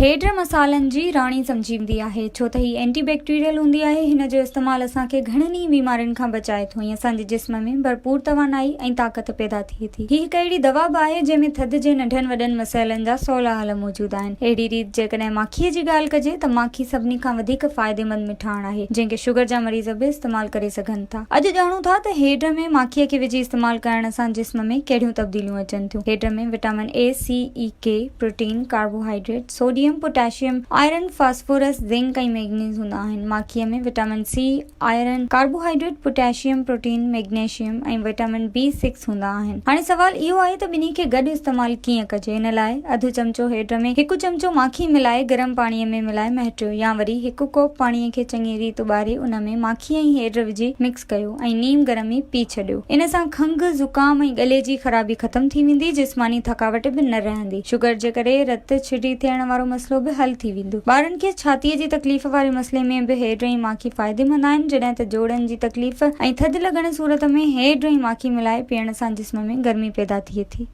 Head مصالحن جي راڻي سمجهي ويندي آهي ڇو ته هي اينٽي بيڪٽيريل هوندي آهي. هن جو استعمال اسان کي گهڻن ئي بيمارين کان بچائي ٿو ۽ اسان جي جسم ۾ ڀرپور توانائي ۽ طاقت پيدا ٿئي ٿي. هي هڪ اهڙي دوا به آهي جنهن ۾ ٿڌ جي ننڍن وڏن مسئلن جا سولا حل موجود آهن. اهڙي ريت جيڪڏهن ماکيء جي ڳالهه ڪجي ته ماکي سڀني کان وڌيڪ فائديمند مٺاڻ آهي جنهن کي شگر جا مريض به استعمال ڪري سگهن ٿا. اڄ ڄاڻون ٿا ته هيڊ ۾ ماکيء کي وجهي استعمال ڪرڻ سان جسم ۾ ڪهڙيون تبديليون اچن ٿيون. Head ۾ vitamin A, C, E, K, protein, carbohydrate, sodium, potassium, iron, phosphorus, zinc ۽ manganese هوندا آهن. ماکيء ۾ vitamin C, iron, carbohydrate, potassium, protein, magnesium ۽ vitamin B six هوندا آهن. هاڻي سوال اهو آهي ته ٻنهي کي گڏ استعمال ڪيئن ڪجي؟ ان لاء اڌ چمچو هيڊ ۾ هڪ چمچو ماکي ملائي گرم پاڻيء ۾ ملائي مهٽيو يا وري هڪ ڪوپ پاڻيء کي چڱي ريت اٻاري ان ۾ ماکي ۽ هيڊ وجهي مڪس ڪيو ۽ نيم گرم ئي پي ڇڏيو. ان سان کنگهه، زڪام ۽ ڳلي جي خرابي ختم ٿي ويندي، جسماني ٿڪاوٽ به نه رهندي. شگر جي ڪري رت ڇڊي ٿيڻ وارو مسئلو به حل ٿي ويندو. ٻارن کي ڇاتيء جي تڪليف واري مسئلي ۾ به هيڊ ۽ ماکي فائديمند آهن، جڏهن ته جوڙن جي تڪليف ۽ ٿڌ لڳڻ صورت ۾ هيڊ ۽ ماکي ملائي پيئڻ سان جسم ۾ گرمي پيدا ٿئي ٿي.